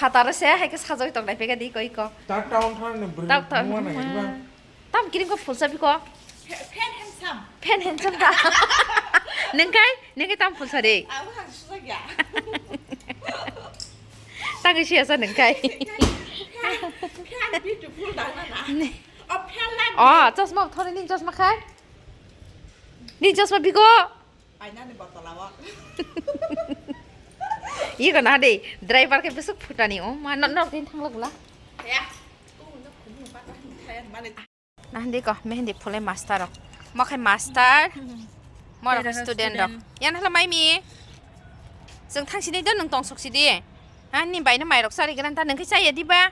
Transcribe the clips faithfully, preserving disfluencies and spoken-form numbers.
Phataro se hai khe sajagwi tong nai phaikha di koi ko. Ta town thang ni bwrwi. Ta town nungma nai ma. Tam kiring ko phulsa biko. Fan handsome. Fan handsome ta. Nengkai, nengkai tam phulsa de. Abo hang sujakya. Tangwi siya sa nengkai. Fan, fan beautiful dang na na. Ne. O fan light. Oh, chosma thore ni chosma khai. Ni chosma biko. Aina ni botol o. Iko na de, driver khe besuk phutani o. Ma no, no, din thangla gula. Ya. Nahandi ko, mehendi phule master rok. Mo khai master, mo rok student rok. Yan hala mai mi. Chwng thang sini do nwng tong sok sidi. Ha, ni bai no mai rok sari gran ta nwng khe chaya diba?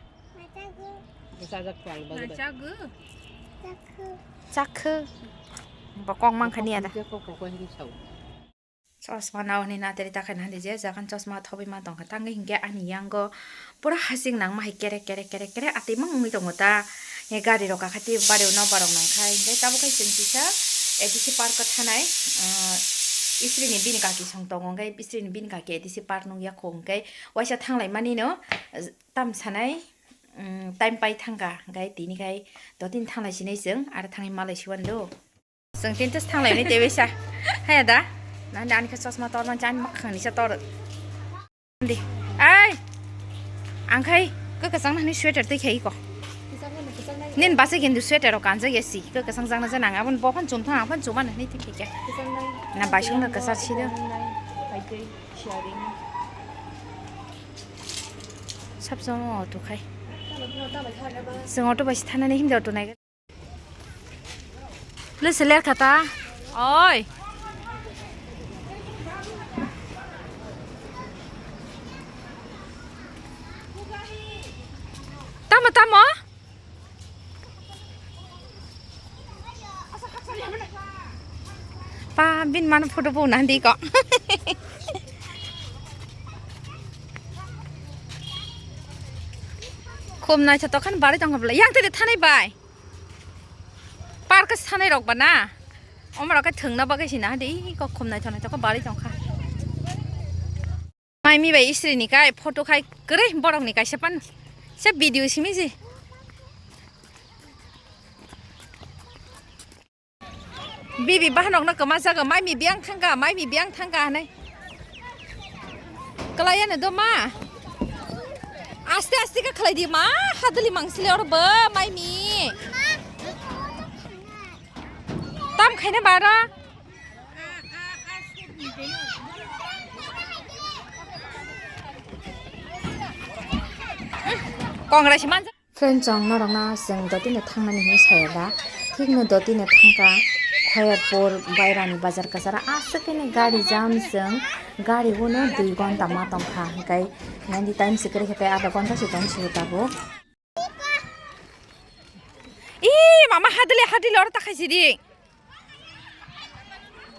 Chagu. Chakhu. Bo kok mang khani ada. Chosma nao ni nateri ta khaina handi je jagan chosma thobwi ma tongkha tangwi hinkhe ani yango pura hasing nangma hai kerek kerek kerek kerek atwi mang wngwi tongo ta. He gari rok kakha tei bari o nokbar rok nangkha hinkhe tabuk hai chwng kisa A D C park o thanai, ah, isri ni bini kaki song tongo hinkhe isri ni bini kaki A D C park nukya kho hinkhe waisa thanglai mani no tam sanai, um, time pai thangkha hinkhe tini khai dotini thanglai sinai chwng aro thangwi malai siwan do. Chwng tin tes thanglai ni tebesa. Haya da. Nani ani khe chosma tor man chan makhang ni sa tor. Di. Ai. Ang khai khe kwchang nani sweater tei khai ko. Nin basa kintu sweater o kanjak ya si. Khe kwchang jang na jang ang abon bo phan chum thang ang phan chuma nani tei khai khe. Na baisong na kwchar si do. Sab jong auto khai. Chwng auto bai si thanani himdi auto nai. Lese ler khata. Oi. Tamo, tamo? Pa, bin mano photo bo nandi ko. Khum naithotok khan bari tongkha bwlai. Yang tede thanai bai. Park sanai rok ba na. Omorok khe thwngna bagwi sina hadi kok khum naithok naithok khe bari tongkha. Mai mi bai isri ni kai photo khai kwrwi borok ni kaisa pan se video simi si. Bibi bahanok no kwma jaga mai mi biang thangka mai mi biang thangka hanai. Kalai ano do ma. Aste aste ka khalai di ma. Hadali mangsile oro bo mai mi. Tam khaina baro. Congress man. Friend chong norokno chwng dotino thangnani hinwi saya da, thikno dotino thangkha Khoyatpur Bairani bazar kwcharo, aswk khaino gari jam chwng gari uno dui gonta ma tongkha, hinkhe nine time se kwrwi khe tei adha gonta se tong sio tabuk. Ee mama hadle hadle oro ta khaisidi,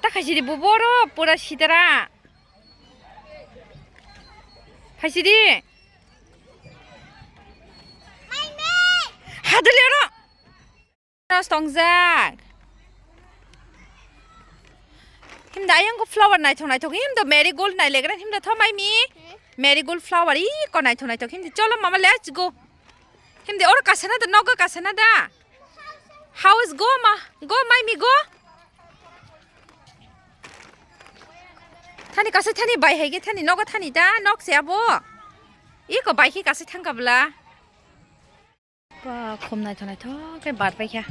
ta khaisidi bo boro pura sitara khaisidi. Hadali oro. Nos tongjak. Himda ayang ko flower naithok naithok himda marigold nai legra himda tho mai mi. Marigold flower i ko naithok naithok himda cholo mama let's go. Himda oro kasana da nogo kasana da. House go ma go mai mi go. Thani kasai thani bai hai khe thani nogo thani da nok se abo. Iko bai khe kasai thangka bwla. Ba khum naithok naithok khe bar pai kha.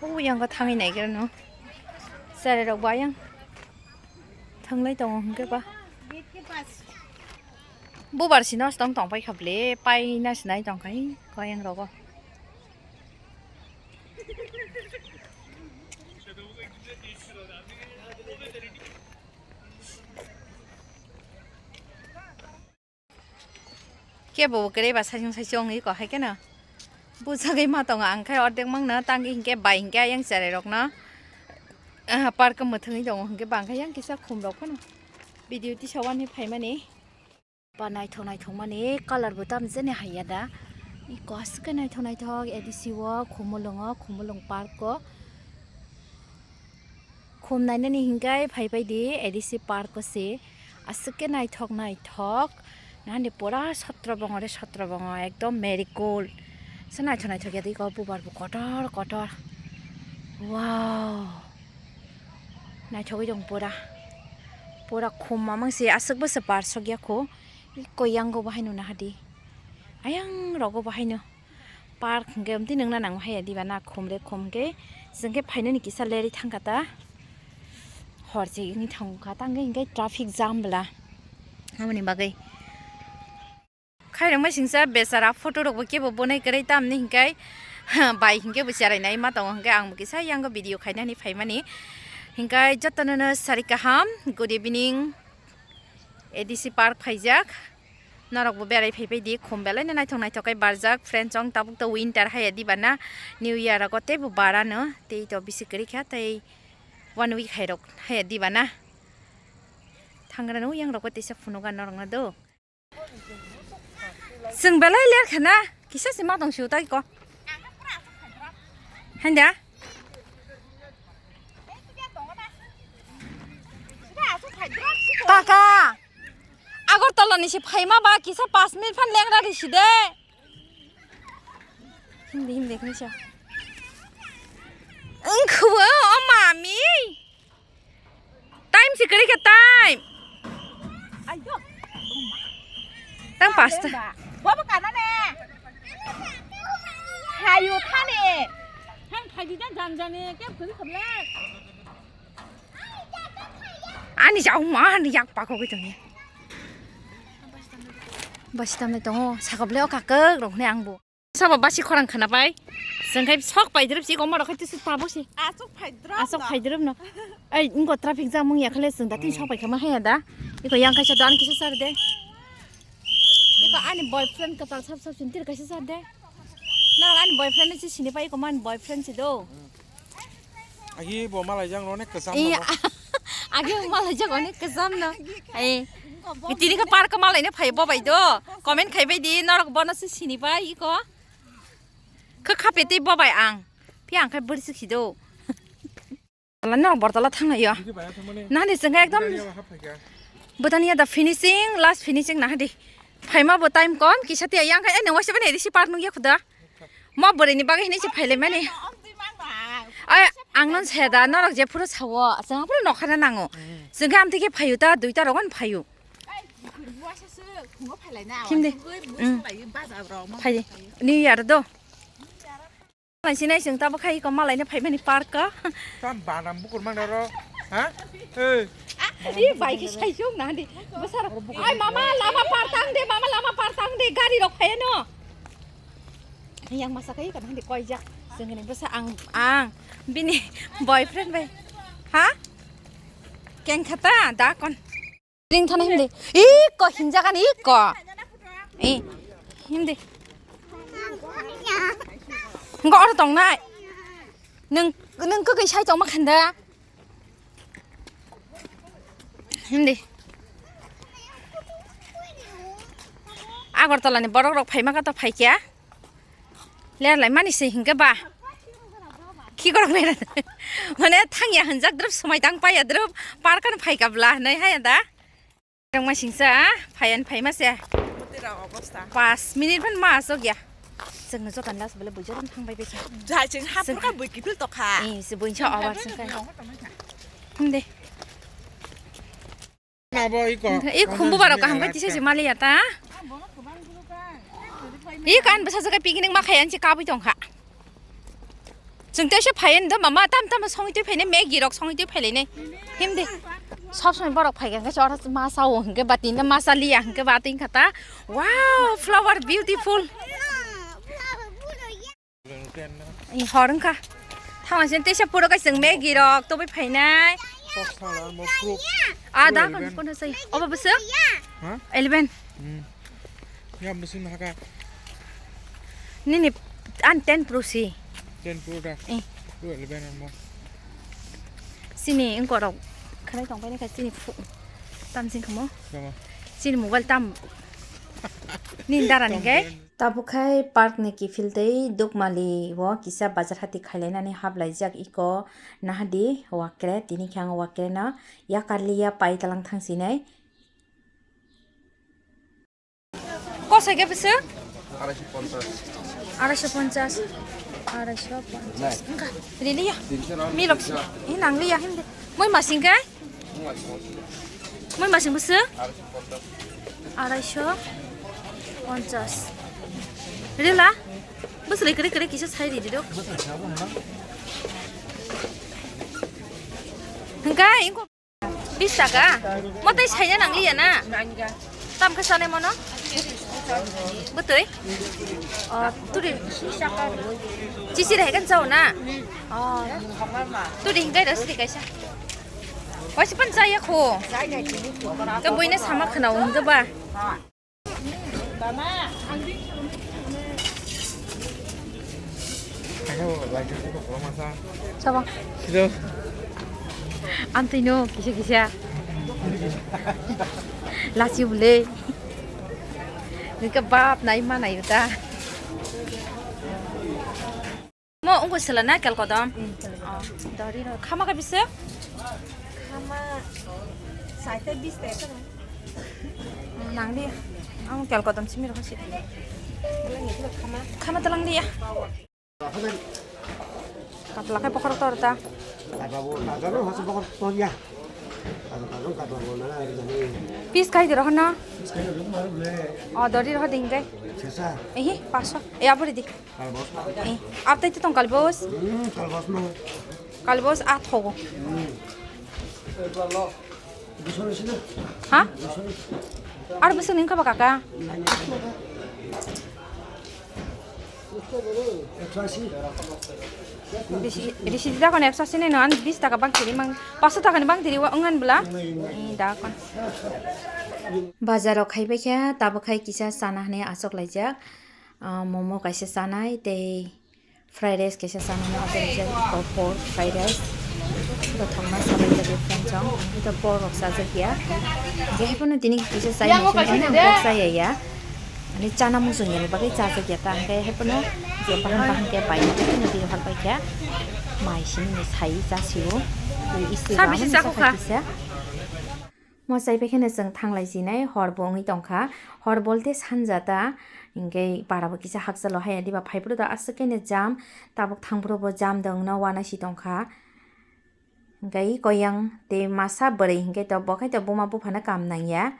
O yang khe thangwi nai khe no. Chare rok ba yang. Thanglai tongo hwnkhe ba. Bubar sino stong tong pai kha ble, paina sinai tong khai koyang rogo. Kebo bo kwrwi ba saisung saisung wngwi ko hai kheno bujagwi ma tongo ang khai ordek mangno tangwi hinkhe bai hinkhe ayang cherai rokno, ah, park o mwthangwi tongo hinkhe bang khe yang kisa khum rok phano video tisa wani phaimani. Ba naithok naithok mani colour bo tamo jani haiya da, Iko aswk khe naithok naithok A D C o, Khumulwngo, Khumulwng park o. Khum nainani hinkhai phaibai di A D C park o se. Aswk khe naithok naithok. Nahani pura sotro bongo re, sotro bongo, ekdom marigold. Se naithok naithok ya di iko bubar bo kotor kotor. Wow. Naithogwi tong pura. Pura khum mamang se aswk bo se parsok ya kho. Iko yango bo haino nahadi. Ayang rogo bo haino. Park hwnkhe amtwi nungna nango haya diba na khum re khum hwnkhe. Chwng khe phainani kisa leri thangkha ta. Hor se wngwi thangkha ta hwnkhe hinkhe traffic jam bwla. Aboni bagwi. Khairokma singsa bechara photo rokbo kebo bonai kwrwi tamni hinkhai bai hinkhe bo cherai nai ma tongo hinkhe ang bo kisa yango video khainani phaimani. Hinkhai jotono no sari kaham, good evening. A D C park phaijak. Norok bo berai phaibai di, khum belai no naithok naithok khe barjak. Friends, chwng tabuk to winter haya diba na, New Year rogo teibo bara no, tei to bisi kwrwi kha, tei one week hai rok haya diba na. Thangra no yang rok bo teisa phunugo norok no do. Chwng belai ler khana, kisa se ma tong sio tai ko. Handa? Kaka, Agartala ni se phaima ba kisa pas minute phan lengra risi de. Hindi, hindi, hindi siya. Ang kuwa, oh, mami. Time si kari ka time. Ayo. Tang pasta. Baba kana ne. Hayu khane. Han khaji dan jan jane ke kuri khamle. Ani jau ma ani yak pakogwi tongya. Basi tamni tongo, sakable o kakak rok hwnwi ang bo. Sabo basi khorang khwna bai. Chwng khai sok paidrop si, gomorok khai tusu tabo si. Asok paidrop. Asok no. Paidrop no. Ai, ingo traffic jam wng ya khale chwng da tin sok pai khama haya da. Iko yang kaisa dan kisa sar de. Iko ani boyfriend katal sap sap sintir kaisa sar de. Na ani boyfriend si sini pai, iko man boyfriend si do. Agi bo malai jang onek kwcham. Iya. Agi bo malai jang onek kwcham no. Ai. Tini ka park malai ne phai bo bai do. Comment khai bai di, norok bono se sini bai iko. Kha khape tei bo bai ang. Pi ang khai bwrwi si do. Tala norok bortala thang yo. Nani chwng ekdom. Botania the finishing, last finishing na hadi. Phaima bo time kom, kisa tiya yang khai, eh, nang waisa bani risi park nung ya khuda. Ma bwrwi ni bagwi hinwi se phailaimani. Ai, ang non saya da, norok je phuru sawo, chwng phuru nokhana nango. Chwng khe amtwi khe phayu ta, duita rogon phayu. Himde. Phai. New Year do. Nai sinai chwng tabo khai ko malai no phaimani park ka. Tam banam bukur mang daro. Ha? Ei. Ri bai ki sai chuk na di. Besar. Ai mama lama partang de, mama lama partang de, gari rok phai no. Yang masa kai kan di koi jak. Sengene besa ang ang bini boyfriend bai. Ha? Keng khata da kon. Ring thana himdi. Iko hinjagan iko. Eh, himdi. Ngo oro tongnai. Nung nung kagwi sai tongma khanda. Himdi. Agartala ni borok rok phaima kata phaikya. Lerlai mani se hinkhe ba. Khikorok mera. Mane thangya hinjak drup, somai tang paya drup, park ano phaika bla hinwi haya da. Tangma singsa, phayan phaima se. Pas minute phan ma asok ya. Chwngno jotan las bole bujo thang bai bai kha. Jai chwng hapur ka bui kiphil tokha. Eh, se buinsa abar singka. Himde. Abo iko. I khumbu barok kaham kai tisa se mali ya ta. I kan bwsa jaga picnic ma khayan si kabui tongkha. Chwng tei se phayan do mama tam tam songwi twi phainai Maggie rok songwi twi phailai nai. Himdi. Sob somoi borok phai kha khe oro ma sao hinkhe ba tin ma cha liya hinkhe ba tin kha ta. Wow, flower beautiful. Hor wngkha. Thangna sin teisa puro kaisa Maggie rok tobwi phainai. Ada kon kono sai. Obo bwswk? Ha? Eleven. Hmm. Ya bwswk no haka. Nini an ten pro si. Ten pro da. Eh. Pro eleven an mo. Sini engkorok khanai tong painai kha sini phu. Tam sing khamo. Tamo. Sini mobile tam. Nin dara ni gai. Tabuk khai park ni kiphil tei Dukmali o kisa bazar hati khailainani haplaijak iko nahadi wakre, tini khe ang wakre no yakarliya pai talang thangsinai. Kosai khe bwswk? Araisho ponchas. Araisho ponchas. Araisho ponchas. Wngkha. Riliya. Milok. Hi nangliya hindi. Moi masing khe? Moi masing bwswk? Araisho ponchas. Rila? Bwswk kwrwi kwrwi kisa sai ridi do. Hwnkhe, Bis taka? Mo tei saina nangliya na? Tam khe sanai mono? Bwtwi? O, turi. Chichi rehai kan chao na? O. Turi hingkai rw sri kaisa. Waisa pan chaya kho. Ke buina sama khna ungde ba. Sabo. Siro. Antino kisa kisa. Lasi bole. Nika bap nai ma nai ta. Mo ungko sela na kelkodom. Oh, dori ro. Khama ka bisa? Khama saita bis ta ka. Nang di. Ang kelkodom simi ro si. Khama talang dia. Katla kai pokor tor ta. Pis kai di ro hana. Oh, dori ro ding kai. Ehi, paso. E abori di. Kalbos na. Eh, aptai tu tong kalbos? Hmm, kalbos no. Kalbos a thogo. Hmm. Dusho ni sini. Ha? Dusho ni. Ar bwswk nini kha ba kaka? Nani. Ekso asi. Risi, risi da kon ekso asi ni no, an bis taka bang tiri mang, paso taka ni bang tiri wa, ongan bela? Nai, nai. Ni da kon. Bazar o khai bai kha, tabuk khai kisa chana hinwi achuk laijak. Ah, momo kaisa chanai, tei fried rice kaisa chanai, no, tei rijak pork fried rice. Bo thokma sabai jagwi friend chong, hwnkhe to pork rok chajak ya. Hwnkhe haiphano tini kisa chai machine, ani pork chaya ya. Ani chana muchung yani bagwi chajak ya ta, hwnkhe haiphano je bahan bahan khe bai, haiphano tini hor bai kha. Mai simi ni sai cha sio. Tei isi Sa bisi rang chakha kisa. Mo chai pai kheno chwng thanglai sinai, hor bo wngwi tongkha, hor bolte sanja ta, hinkhe para bo kisa hakchalo haya diba phaiphuru da aswk khe no jam, tabuk thangphuru bo jam da wngna uanaisi tongkha. Hinkhe koyang tei masa bwrwi hinkhe to bo khai to buma buphano kam nangya,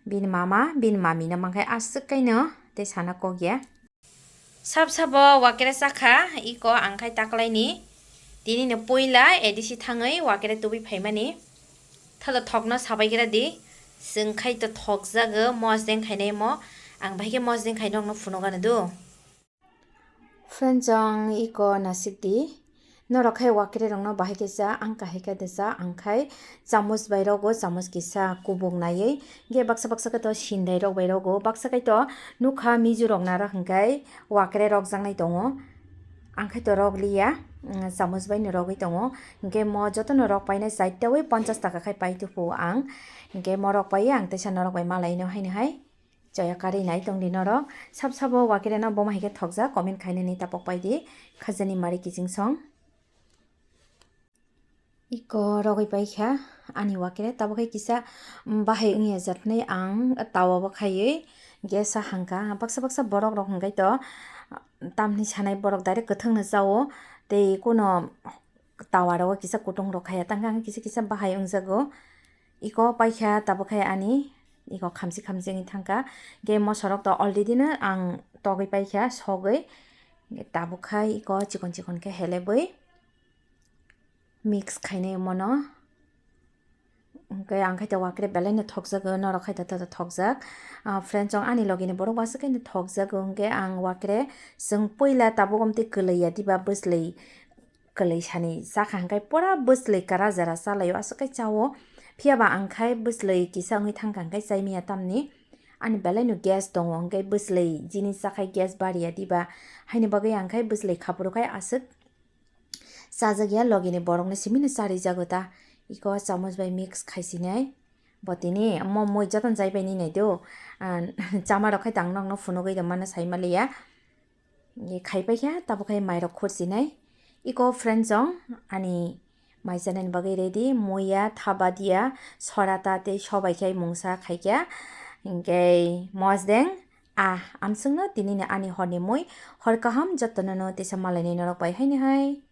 bini mama bini mami no mankhe aswk khe no tei sana kok ya. Sab sabo wakere chakha, iko ang khai taklaini. Tini no puila A D C thangwi wakere tubui phaimani. Thalo thokno sabai gira di. Chwng khai to thokjago, mosdeng khainai mo. Ang bahai khe mosdeng khai nokno phunukgana do. Friend chong iko nasik di. Norok khai wakere rokno bahai khe cha, ang kahai khe cha, ang khai chamuch bai rogo, chamuch kisa kubuk naiwi. Ge baksa baksa khe to sindai rok bai rogo, baksa khai to nukha miju rok naro hwnkhe wakere rok jaknai tongo. Ang khai to rok liya, mm, chamuch bai no rogwi tongo. Hwnkhe mo joto no rok painai chaitawi ponchas taka khai pai tuphuru ang. Hwnkhe mo rok paiwi ang teisa norok bai malaino haino hai. Choya karwi nai tongdi norok. Sab sabo wakere no boma hai khe thokjak, comment khainani tapok paidi. Khajani mari kiching song. Iko rogwi paikha ani wakere, tabuk khe kisa, mm, bahai wngya jat hinwi ang tawa bo khaiwi gas o hangkha. Baksa baksa borok rok hwnkhe to, tamni sanai borok direct kwthwng no chao, tei kuno tawa rogo kisa kutung rok khaiya, tangkhe ang kisa kisa bahai wngjago. Iko paikha tabuk khe ani iko khamsi khamsi wngwi thangkha. Hwnkhe mosorok to already no ang togwi paikha sogwi. Tabuk khai iko chikon chikon khe helebwi mix khainai mono. Hwnkhe ang khai to wakre belai no thokjago, norok khai to, to, to thokjak. Ah, friend chong ani logi ni borok bo aswk khai no thokjago, hwnkhe ang wakre chwng puila tabuk omtwi kwlwi ya diba bwslwi kwlwi sani chakha hwnkhe pura bwslwi kara jera chalaio aswk khai chao. Phiya ba ang khai bwslwi kisa wngwi thangkha hwnkhe chai manya tamni. Ani belai no gas tongo hwnkhe bwslwi jini chakhai gas bariya diba, haini bagwi ang khai bwslwi khaphuru khai aswk chajakya, logini borokno simi no charijago ta. Iko chamuch bai mix khaisinai. Bo tini mo mui jotono jaibai ni nai do. Ah, chama rok khai tang nokno phunugwi tongmano sai maliya. Ye khai paikha, tabuk khai mairok khurchinai. Iko friends chong ani mai chanani bagwi ready, muiya, thabadia, sorata tei sobai khai mungsa khaikha. Hinkhe mosdeng, ah, amswkno tinini ani horni mui, hor kaham jotonono tisa malainai norok bai haini hai.